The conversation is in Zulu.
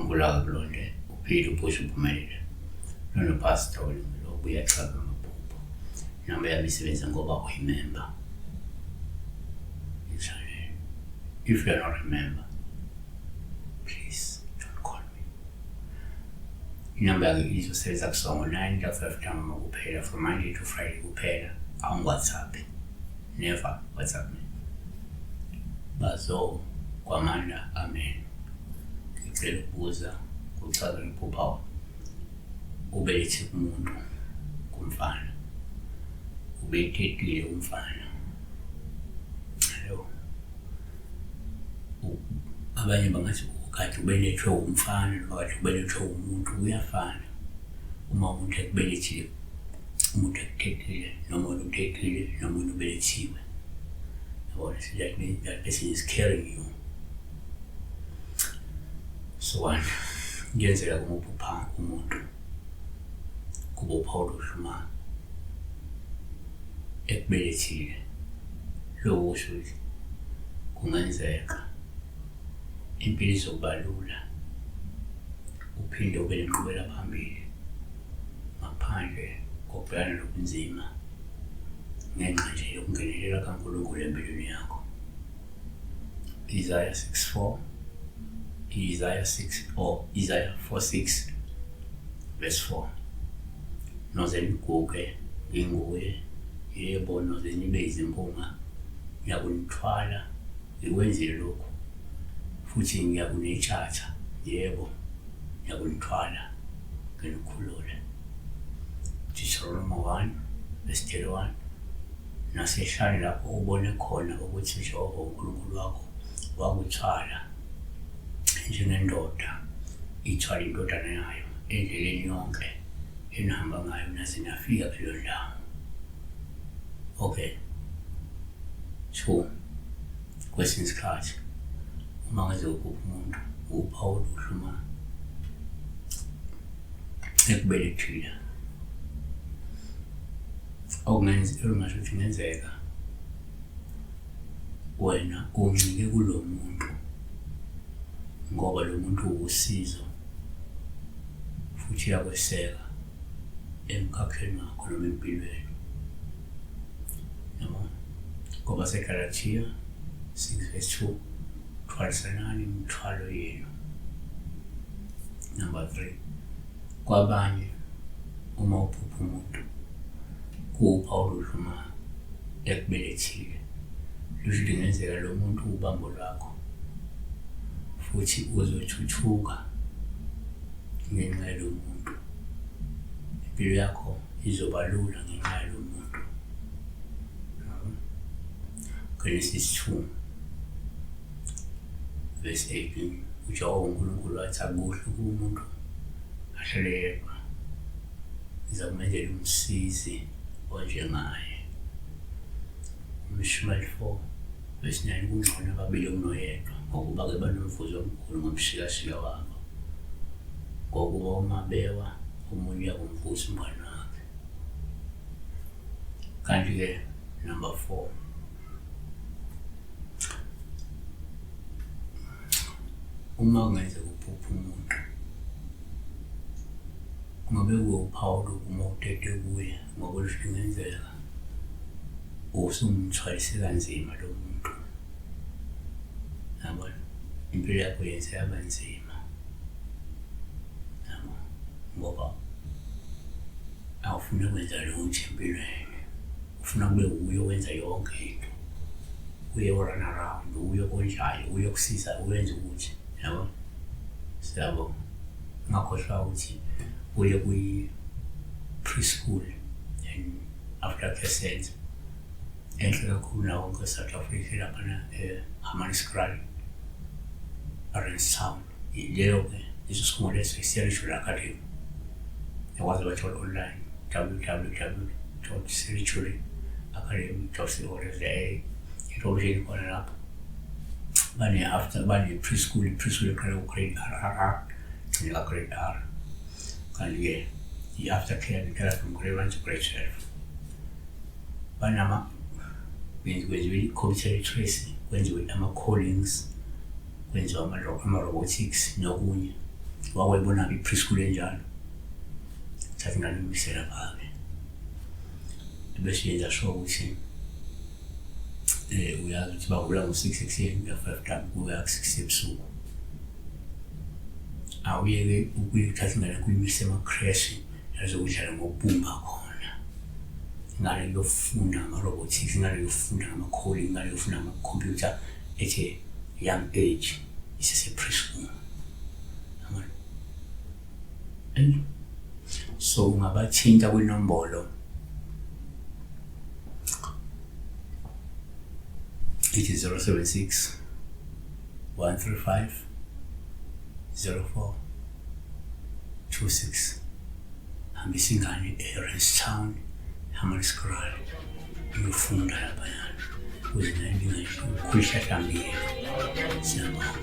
UNkulunkulu akakulonde uphile uphushe uphumelele. Lona pastor wena obuye achaze amaphupho. Inamba yami isebenza ngoba uyimember. If you are not a member, please don't call me. Inamba yakhe izosebenza kusuka ngo-9 to 5 ntambama kuphela from Monday to Friday kuphela. Awungi-WhatsApp. Never WhatsApp me. Bazo kwamanda amen. Ngicela ukubuza kuchaza ngiphupha ubelethe umuntu kumfana. Ubetetile umfana. Hello. Abanye bangathi kade ubelethwe umfana noma kade ubelethwe umuntu kuyafana. Uma umuntu ekubelethile umuntu ekuthethile noma wena uthethile noma wena ubelethiwe. Yabona, so that means that person is carrying you. So one, kuyenzeka uma uphupha umuntu kuba uphawu oluhle uma ekubelethile. Lokhu kusho ukuthi kungenzeka impilo izokuba lula uphinde ube nenqubela phambili ngaphandle kokubhekana nobunzima ngenxa nje yokungenelela kaNkulunkulu empilweni yakho. Isaiah 6:4, Isaiah 6 or Isaiah 4:6 verse 4. Noze niguge nginguye, yebo noze nibe izimpunga, ngiyakunithwala ngikwenzile lokhu, futhi ngiyakunitshatha, yebo ngiyakunithwala nginikhulule. Deuteronomy 1 verse 31. Nasehlane lapho ubone khona ukuthi uJehova uNkulunkulu wakho wakuthwala njengendoda ithwala indodana yayo endleleni yonke enihamba ngayo naze nafika kuleyo ndawo. Okay. Two, kwesinye isikhathi uma ngeze uphupha umuntu uphawu oluhle uma ekubelethile. Okungenza okungasho ukuthi kungenzeka wena uncike kulo muntu ngoba lo muntu uwusizo futhi uyakweseka emkhakheni wakho noma empilweni. Yabo? Ngoba seGalathiya 6 verse 2 thwalisanani imithwalo yenu. Number 3 kwabanye uma uphupha umuntu kuwuphawu oluhle uma ekubelethile lusho ukuthi kungenzeka lo muntu ubambo lwakho futhi uzothuthuka ngenxa yalo muntu impilo yakho izoba lula ngenxa yalo muntu. Genesis 2 verse 18 uJehova uNkulunkulu wathi akuhle ukuba umuntu ahlale yedwa, ngizakumenzela umsizi onjengaye. UMshumayeli 4 verse 9 kungcono ababili kunoyedwa ngokuba-ke banomvuzo omkhulu ngomshikashika wabo. Ngokuba uma bewa omunye uyakumvusa umngane wakhe. Kanti-ke number 4 uma kungenzeka uphuphe umuntu kungabe kuwuphawu olubi uma utete kuye ngoba lusho kungenzeka usumthwalise kanzima lo muntu. Yabona, impilo yakho yenze yaba nzima yabo ngoba awufuni ukwenza lutho empilweni. Ufuna kube wuye owenza yonke into, uye o-run around, uye okonjayo, uye okusiza, uyenza ukuthi yabo. Siyabonga. Ungakhohlwa ukuthi uye kwi-preschool and after care center enhle kakhulu nawo wonke e-South Africa laphana e-Hammanskraal, Town. Leyo-ke leso sikhungo leso i-Spiritual Academy. Uyakwazi ubathola online www.spiritualacademy.co.za. Information ikhona lapho. Bane-after bane-preschool, i-preschool iqala ku-grade RRR igcine ka-grade R. Kanti-ke i-after care iqala from grade 1 to grade 12. Banama kwenziwe i-computer literacy, kwenziwe ama-callings, kwenziwa ama-robotics nokunye. Wakwayibona-ke i-preschool enjalo. Thatha ingane uyise lapha-ke. Bese yenza sure ukuthi uyazi ukuthi bavula ngo-6 ekuseni kuya 5 down kuya ku-6 ebusuku. Awuyeke ukuyithatha ingane yakho uyimise ema-creche yazokudlala ngobumba khona. Ingane iyofunda ngama-robotics, ingane iyofunda ngama-coding, ingane iyofunda ngama-computer at a young age isese-preschool. Yabona? Eyi. So ungabathinta kwinombolo ithi 076 135 04 26. Hambisa ingane e-Randstown, Hammanskraal, iyofunda laphayana ukuze nayo ingane ikhule ihlahlambile. Siyabonga.